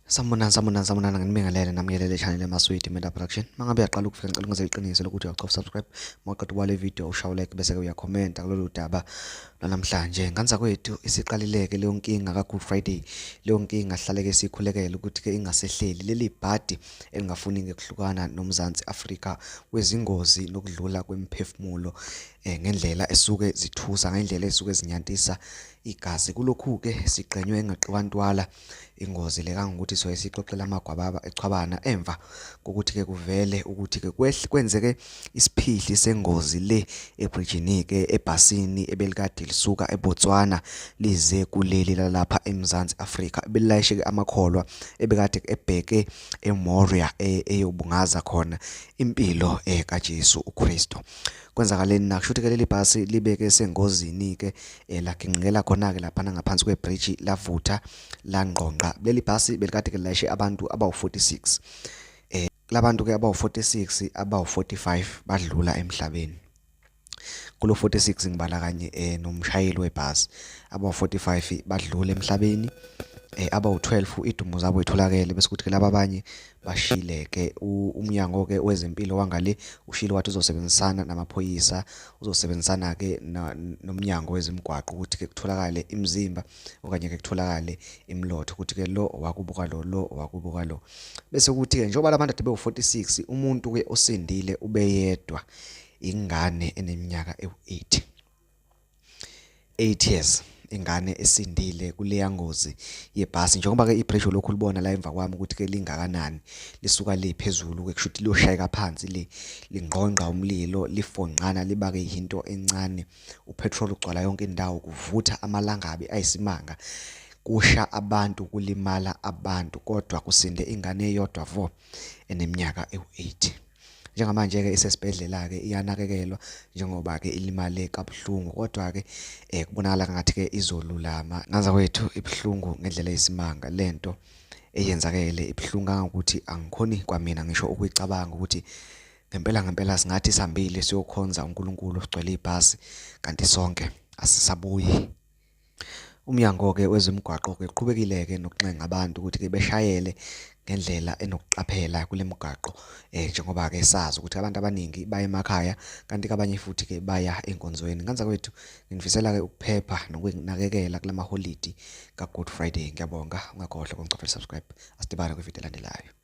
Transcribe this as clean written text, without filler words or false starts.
Sanibonani, sanibonani, sanibonani, nginibingelele namukele channel eMaswidi Media Production. Mangabe uyaqala ukufika ngicela ungenze iqiniso lokuthi uyacofa subscribe, mawuqeda ubuka le video ushaye like bese ke uyakhomenta kulolu daba lwanamhlanje. Ngane zakwethu isiqalileke leyo nkinga ka Good Friday, leyo nkinga sihlaleke sikhulekele ukuthi ke ingasehleli leli bhadi elingafuni ngekuhlukana noMzansi Afrika wezingozi nokudlula kwemiphefumulo ngendlela esuke zithusa, ngendlela esuke zinyantisa igazi. Kulokhu-ke sigqenywe engaqiwa ntwala ingozi le kangokuthi soye sixoxela amagwababa echwabana emva kokuthi-ke kuvele ukuthi-ke kwenzeke isiphihli sengozi le ebrijini-ke ebhasini ebelikade lisuka eBotswana lize kuleli lalapha eMzansi Afrika belilayishe-ke amakholwa ebekade ebheke eMoria eyobungaza khona impilo kaJesu uKristu. Kwenzakaleni na? Kusho ukuthi-ke leli bhasi libeke sengozini-ke lagingqikela khona-ke laphana ngaphansi kwebhriji lavutha langqongqa. Leli bhasi belikade-ke lilayishe abantu abawu-46. Labantu-ke abawu-46 abawu-45 badlula emhlabeni. Kulo 46 ngibala kanye nomshayeli webhasi. Abawu-45 badlula emhlabeni. Abawu-12 idumo zabo itholakele bese kuthi-ke laba abanye bashile-ke. Umnyango-ke wezempilo wangale ushilo wathi uzosebenzisana namaphoyisa, uzosebenzisana-ke nomnyango wezemigwaqo ukuthi-ke kutholakale imizimba okanye-ke kutholakale imilotha ukuthi-ke lo wakubo kwalo, lo wakubo kwalo. Bese kuthi-ke njengoba labantu kade bewu-46 umuntu-ke osindile ubeyedwa ingane eneminyaka ewu-8. 8 years ingane esindile kuleya ngozi yebhasi njengoba ke ibridge lokhu libona la emva kwami ukuthi ke lingakanani lisuka le phezulu ke kushuthi liyoshayeka phansi le lingqongqa umlilo lifonqana libake into encane upetrol ugcwala yonke indawo kuvutha amalangabi ayisimanga kusha abantu kulimala abantu kodwa kusinde ingane eyodwa vo eneminyaka ewu-8. Njengamanje-ke isesibhedlela-ke iyanakekelwa njengoba-ke ilimale kabuhlungu kodwa-ke kubonakala ngathi-ke izolulama. Ngazakwethu ibuhlungu ngendlela eyisimanga lento eyenzakele ibuhlungu kangangokuthi angikhoni kwamina ngisho ukuyicabanga ukuthi ngempela ngempela singathi sihambile siyokhonza uNkulunkulu sigcwele ibhasi kanti sonke asisabuyi. Umnyango-ke wezemigwaqo-ke uqhubekile-ke nokunxenxa abantu ukuthi-ke beshayele ngendlela enokuqaphela kule migwaqo njengoba-ke sazi ukuthi abantu abaningi baya emakhaya kanti-ke abanye futhi-ke baya ey'nkonzweni. Ngane zakwethu nginifisela-ke ukuphepha nokunakekela kula maholidi ka-Good Friday. Ngiyabonga, ungakhohlwa ukungicofela subscribe. Asidibane kwividiyo elandelayo.